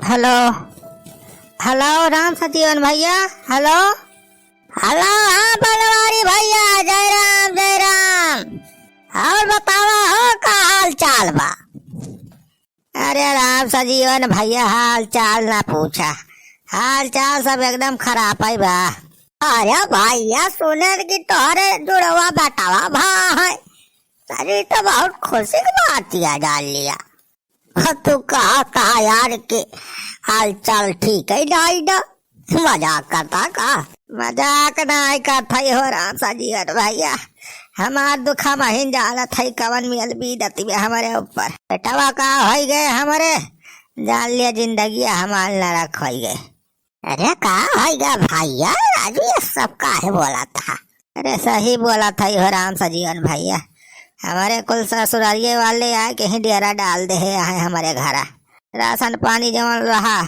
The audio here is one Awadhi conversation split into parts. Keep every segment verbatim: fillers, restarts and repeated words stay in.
हेलो, हेलो, राम सजीवन भइया, हेलो, हेलो, हाँ बनवारी भइया, जय राम, जय राम। और बतावा हो, का हाल चाल बा? अरे राम सजीवन भइया, हाल चाल ना पूछा, हाल चाल सब एकदम खराब है बा। अरे भइया, सुने कि तोहरे जुड़वा बेटवा भा है, अरे तो बहुत खुशी की बात या जान लिया। और तू कहा, कहा यार कि हाल चाल ठीक है, डाई डा? मजाक करता का? मजाक नाहीं करत हई हो राम सजीवन भइया, हमार दुख हमहिन जानत हई, कवन मियल बीतत बे हमरे ऊपर। बेटवा का होई गए हमरे, जान लिया जिंदगी हमार नरक होई गए। अरे का होई गए भइया, राजू ये सब काहे बोलत हा? अरे सही बोलत हई हो राम सजीवन भइया, हमरे कुल ससुरारिये वाले आए के ही डेरा डाल देहे है हमरे घरा। राशन पानी जवन रहा,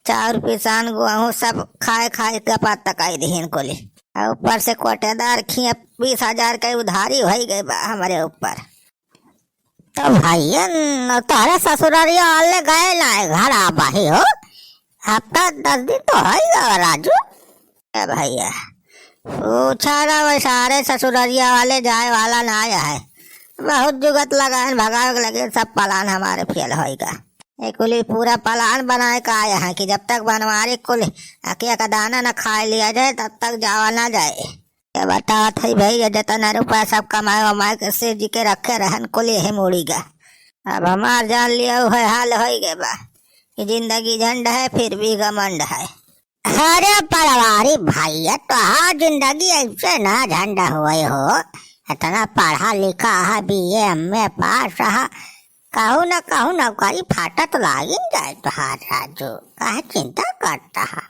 चाउर पिसान गेहूँ सब खाए खाए कपार तकाई दिहिन कुली। और ऊपर से कोटेदार खिए बीस हजार के उधारी होई गए बा हमरे ऊपर। तो भइया, तोहरे ससुरारिया वाले गए ना है, घर आ बाही हो, हफ्ता दस दिन तो होई गवा राजू। ए भइया, पूछा ना, वै सारे ससुररिया वाले जाए वाला ना है। बहुत जुगत लगाएन भगावे के, लेकिन सब प्लान हमारे फेल होइगा। ए कुली पूरा प्लान बनाए का आए हैं कि जब तक बनवारी कुल अकिया का दाना न खाए लिया जाए, तब तक जावा ना जाए। ये बतावत है भइया, जितना रुपया सब कमाए वमाए के सेठ जी के रखे रहन, कुल यही मुड़ी गा। अब हमार जान लिया, वह हाल होई गए बा कि जिंदगी झंड है, फिर भी घमंड है। अरे पलवारी भइया, तोहार जिंदगी ऐसे ना झंड होए हो। इतना पढ़ा लिखा है, बी ए, एम ए पास है, कहूँ न कहूँ नौकरी फाटत लागिन जाए तोहार राजू, काहे चिंता करता है?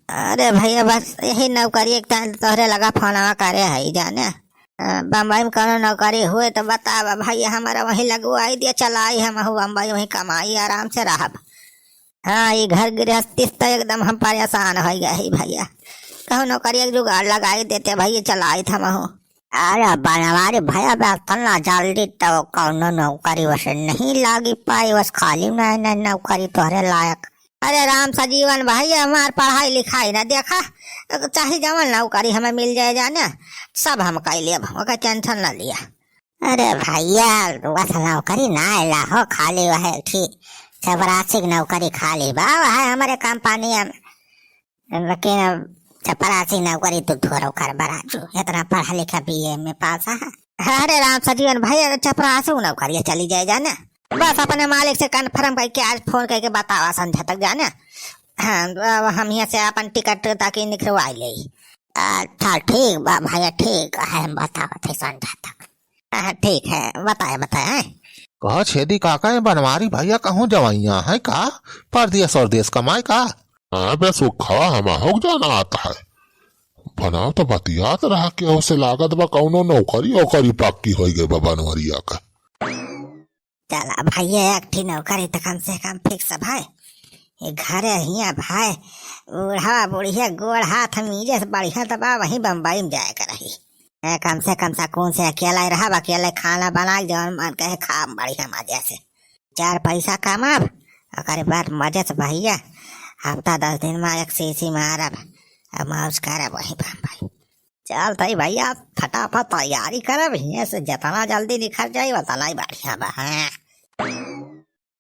अरे भइया, बस यही नौकरी एक टाइम तोहरे लगा फोनवा करे है जाने। अ, बम्बई में कौनो नौकरी हुए तो बतावा भइया, हमारा वहीं लगवाई दिया, चलाई हम हूँ बम्बई, वहीं कमाई, आराम से रहब। हाँ, ये घर गृहस्थी से तो एकदम हम परेशान हो गए ही भइया। कहूँ नौकरी एक जुगाड़ लगाई देते भइया, चलाइत हम हूँ। अरे बनवारी भइया, बस इतना जल्दी तो कौनो नौकरी वैसे नहीं लागी पाई, बस खाली नहीं, नहीं नौकरी तोहरे लायक। अरे राम सजीवन भइया, हमार पढ़ाई लिखाई ना देखा, चाहे जवन नौकरी हमें मिल जाए जाने, सब हम कइ लेब, ओकर tension ना लिया। अरे भइया, बस नौकरी ना आइला हो, खाली वह एक ठी चपरासी की नौकरी खाली बा, वह हमरे कंपनी में। लेकिन अब चपरासी नौकरी तू थोड़ा कर बा राजू, इतना पढ़ा लिखा बी ए, एम ए पास है। अरे राम सजीवन भइया, चपरासी नौकरी चली जाए जाने, बस अपने मालिक से confirm करके आज फोन करके बतावा संझा तक जाने। हाँ, अब हम यहाँ से अपन टिकट ताकि निकलवा ले। अच्छा ठीक बा भइया, ठीक है, हम बतावत है संझा तक। हाँ, ठीक है, बताए, बताए। कहा छेदी काका, ये बनवारी भइया कहूँ जवइया है का? परदेस और देस कमाए का? हाँ बे सुखवा, हम हो जाना आता है। बनाओ तो बतियात रहा, केहू से लागत बा कौनो नौकरी ओकरी पक्की होई गई बा बनवरिया का। चला भइया, एक ठी नौकरी तो कम से कम fix है। ये घरे हिया भाई, बूढ़ा बुढ़िया गोड़ हाथ मीजे से बढ़िया तो बा वहीं बम्बई में जाए के रही। ए, कम से कम सुकून से अकेला ही रहब, अकेले खाना बना के जौन मन कहे खाब बढ़िया मजे से। चार पैसा कमाब, ओकरे बाद मजे से भइया हफ्ता दस दिन में एक सीसी मारब, अब मौज करब वहीं बम्बई। चल तई भइया, फटाफट तैयारी करब, हियाँ से जितना जल्दी निकल जाई उतना ही बढ़िया बा। हाँ।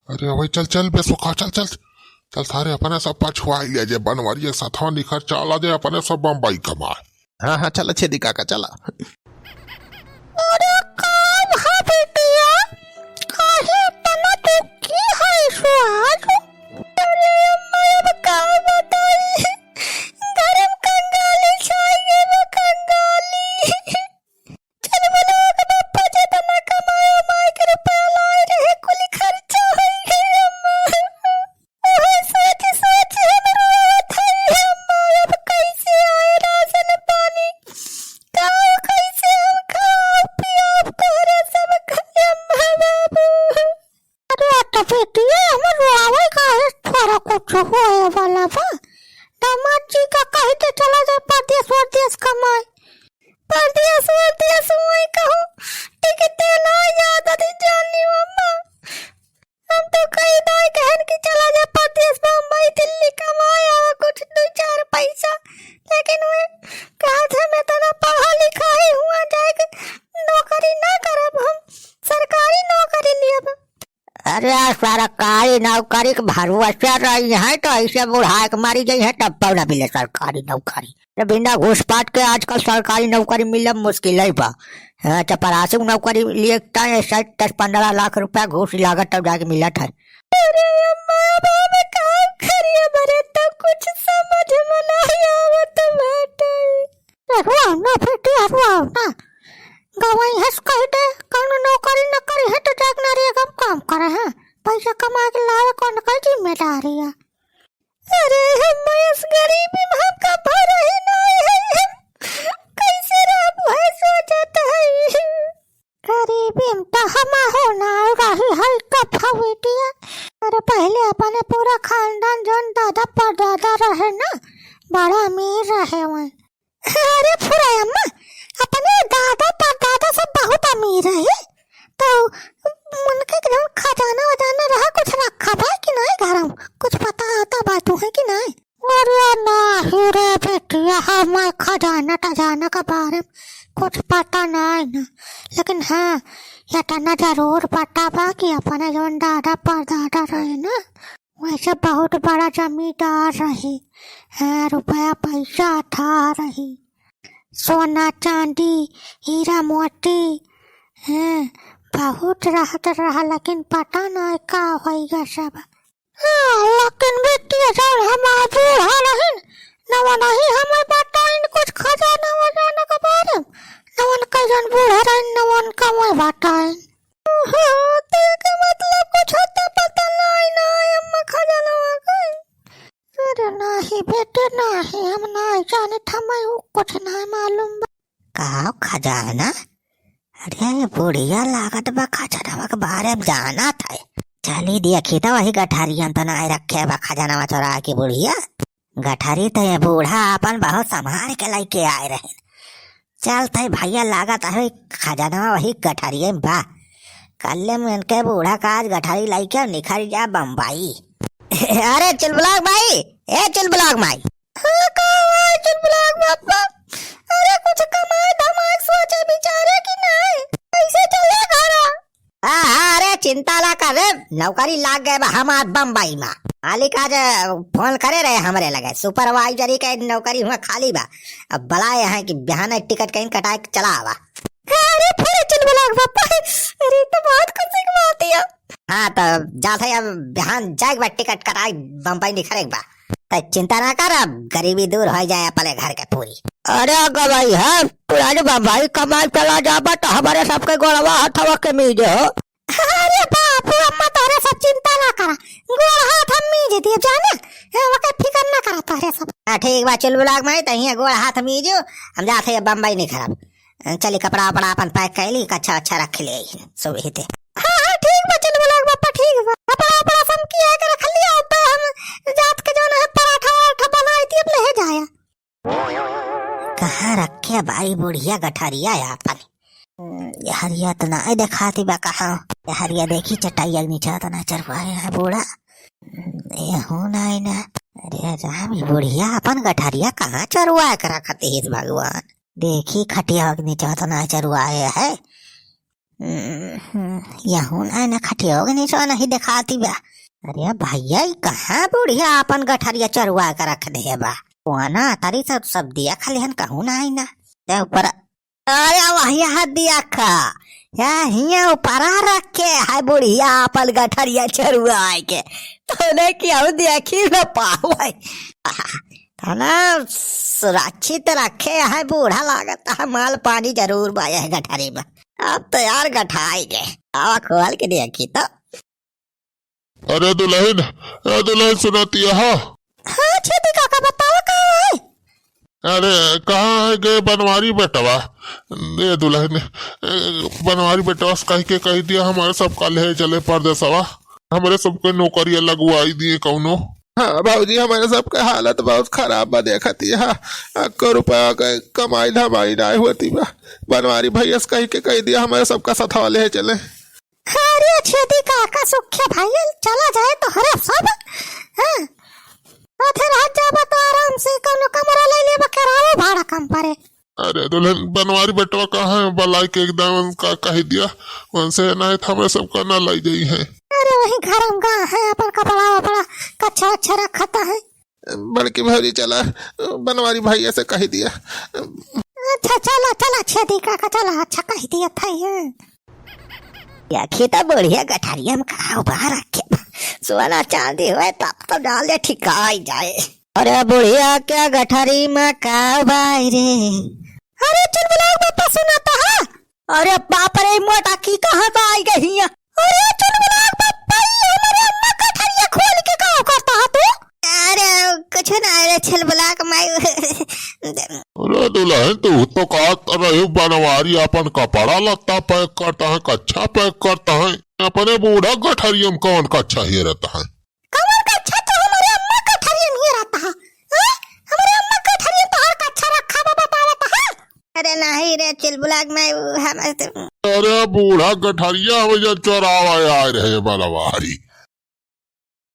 अरे भाई चल चल बे सुखा, चल चल चल, सारे अपने सब पछुआई ले जे बनवरिया सथवा निखर चला जे अपने सब बम्बई कमाए। हाँ हाँ, चला छेदी काका, चला। अरे का भा बेटिया, काहे इतना दुखी है सुहाग? अरे अम्मा, अब का बताई, घर में कंगाली छाई गई बा, कंगाली। चल मनवा के पप्पा जेतना कमाए उमाए के रुपया लाए रहे, कुल खर्चा होई गए अम्मा। ओहे सोच सोच हम रोवत हई अम्मा, अब कैसे आए राशन पानी, का कैसे हम खाब पियाब तोहरे सब घर अम्मा बाबू। अरे तो बेटिया, हमर रोआवे काहे, थोड़ा कुछ होए वाला बा। दामाद जी का कही के चला जाए परदेस वरदेस कमाए। परदेस वरदेस हुए कहूँ, टिकटे ना ज्यादा दिन जानी अम्मा। हम तो कही दाई कहन कि चला जाए परदेस, बा अरे सरकारी नौकरी के भरोसे रही है तो ऐसे बुढ़ाए के मरी गई है, तब पौना मिले सरकारी नौकरी। अरे बिना घूस पाट के आजकल सरकारी नौकरी मिले मुश्किल है बा। हाँ, चपरासी नौकरी लिए तय ऐसे दस पन्द्रह लाख रुपया घूस लागत तब जाके मिलत है। अरे अम्मा, अब हम का करिए, हमरे तो कुछ समझ में नहीं आवत बाटे। ए, रुआओ ना बेटी, रुआओ ना। गवाई हंस कह दे, कौनो नौकरी न करी है तो जाके नारी एक काम करे हैं, पैसा कमा के लावे कौन का जिम्मेदारी है। अरे हम इस गरीबी में हमका भर ही नहीं है, हम कैसे रहब है सोचत है। गरीबी में तो हम हो ना रही है कब बिटिया। अरे पहले अपने पूरा खानदान जौन दादा परदादा रहे ना, बड़ा अमीर रहे वहीं। अरे फुरई अम्मा, अपने दादा परदादा सब बहुत अमीर रहे, तो उनके जौन खजाना वजाना रहा, कुछ रखा बा कि नहीं घर में? कुछ पता होता बा तुहे कि नहीं? अरे नाही रे बेटिया, हमें खजाना टजाना के बारे में कुछ पता नहीं ना, लेकिन हाँ, इतना जरूर पता बा कि अपने जौन दादा परदादा रहे ना, वैसे बहुत बड़ा जमींदार रही। हाँ, रुपया पैसा अथाह रही, सोना चांदी, हीरा मोती, हाँ, बहुत रहत रहा, लेकिन पता नहीं का होइगा सब। हाँ, लेकिन बिटिया जब हमार बूढ़ा रहिन, न वो नहीं हमें बताइन कुछ खजाना वजाना के बारे में, न उनका जौन बूढ़ा रहिन, न उनका मैं बताइन। ओहो, तो एकर मतलब कुछ होता पता नहीं ना, अम्मा खजानवा गई। अरे नाही बेटे नाही, हम नहीं जानित, हमें उ कुछ नहीं मालूम बा। का खजाना? अरे ये बुढ़िया लागत बा खजानवा के बारे में जानत है। चली देखी तो वही गठरियन तो नहीं रखे बा खजानवा चोरा के बुढ़िया। गठरी तो ये बूढ़ा अपन बहुत संभाल के लेके आए रहे। चल तई भैया, लागत है खजानवा वही गठरिये में बा। कल्ले में इनके बूढ़ा का आज गठरी लइके निखर जा बम्बई। अरे चुलबुलाक माई, ए चुलबुलाक माई। हाँ, का हुआ चुलबुलाक बापा? अरे कुछ कमाए धमाए सोचे विचारे कि नहीं? कैसे चले घरा? हाँ, हाँ, अरे चिंता ना कर रे, नौकरी लाग गए बा हमार बम्बई मा। मालिक आज फोन करे रहे हमरे लगे, सुपरवाइजरी के नौकरी हुआ खाली बा। अब बुलाए हैं कि बिहान टिकट कहीं कटाए के चला आवा। अरे फिर चुलबुलाक बापा, अरे तो बहुत खुशी की बात है। हाँ, तो जात है अब बिहान जाए के बा टिकट कटाए बम्बई निखरे के बा। त चिंता ना कर, अब गरीबी दूर हो जाए अपने घर के पूरी। अरे गवाई है, पुरानी बम्बई कमाई चला जाबा त हमारे सबके गोड़वा हथवा के मीजे हो। अरे बाबू, अम्मा तोहरे सब चिंता ना करा, गोड़ हाथ हम मीज दिए जाने, ए, ओके फिकर ना करा तोहरे सब। हाँ, ठीक बा चुलबुलाक माई, तहिया गोड़ हाथ मीजो, हम जात है बम्बई निखरब। चली कपड़ा वपड़ा अपन पैक कर ली, कच्छा अच्छा रख ले सुबह ते। हाँ, हाँ, ठीक बा चुलबुलाक बापा, ठीक बा। कपड़ा वपड़ा सब किया के रख लिया, तो हम जात के जौन है पराठा वराठा बनाई थी, अब ले जाया। कहाँ रखे बाई बुढ़िया गठरिया आपन? हम्म, ये हरिया तो ना देखाती बा कहाँ। ये हरिया देखी चटाइया के नीचे तो ना चरवाए है बूढ़ा। हम्म, ये हो ना है ना। अरे राम, ये बुढ़िया अपन गठरिया कहाँ चरवा के रखती है भगवान? देखी खटिया के नीचे तो ना चरवाए है। हम्म, यहू ना, ना खटियो के नीचवा नहीं देखाती बा। अरे भैया, ई कहाँ बुढ़िया आपन गठरिया चरुआ के रख दे बा? कोना तरी सब, सब दिया खाली हन कहूँ ना आई ना। ते ऊपर, अरे वही हाथ दिया खा। या हिया ऊपरा रख के है बुढ़िया आपन गठरिया चरुआ आए के। तो ने केहू देखी न पावे। तना सुरक्षित रखे है बूढ़ा, लागत है माल पानी जरूर बा यह गठरी में। अब तो यार गठाई के, आवा खोल के देखी तो। अरे दुल्हन, ए दुल्हन सुनतिया हा? हाँ छेदी काका बतावा का है? अरे कहाँ है गे बनवारी बेटवा? ए दुल्हन, ए बनवारी बेटवा से कह के कह दिया हमारे सबका ले चले परदेसवा। हमरे सबके नौकरिया लगवाई दिए कौनो। हाँ भौजी, हमरे सबके हालत बहुत खराब बा, देखत ही हा, अक्को रुपया के कमाई धमाई नाय होती बा। बनवारी भैया से कह के कह दिया, हमरे सबका सथवा ले चले। अरे छेदी काका सुखे भाई, चला जाए तो हरे सब। हाँ। अथे रात जाबा तो आराम से कौनो कमरा ले लेबा, किराया भाड़ा कम पड़े। अरे दुल्हन, बनवारी बेटवा कहाँ है? बलाई के एकदम उनका कह दिया, उनसे नहीं था, हमरे सबका ना लाई जाई है। अरे वही घर में गा है, अपन कपड़ा वपड़ा कच्छा वच्छा रखता है। बड़की भौजी चला, बनवारी भैया से कहि दिया। अच्छा चला चला, छेदी काका चला, अच्छा कहि दिया था ये। आखिर तो बुढ़िया गठरिया में का उबा रखे बा। सोना चांदी होए तब तो डाले ठिकाई जाए। अरे बुढ़िया के गठरी में का बाई रे? अरे चुलबुलाक बापा सुनाता है। अरे बाप रे, मोटा की कहाँ से आई गई हियाँ? अरे चुलबुलाक बापा, ये हमारे अम्मा गठरिया खोल के का करता है तू? अरे कुछ ना, अरे चुलबुलाक माई। अरे दुल्हन, तू तो कहत रहे बनवारी अपन कपड़ा लत्ता pack करता है, कच्छा pack करता है, अपने बूढ़ा गठरिया में कौन कच्छा हेरता है? कमर का छत हमारे अम्मा का ठरिया नहीं रहता है, हाँ? हमारे अम्मा का ठरिया तोहर कच्छा रखा बा, बतावत है। अरे नहीं रे चुलबुलाक माई, उ हम अरे बूढ़ा गठरिया, हम जब चोरावा आए रहे बनवारी।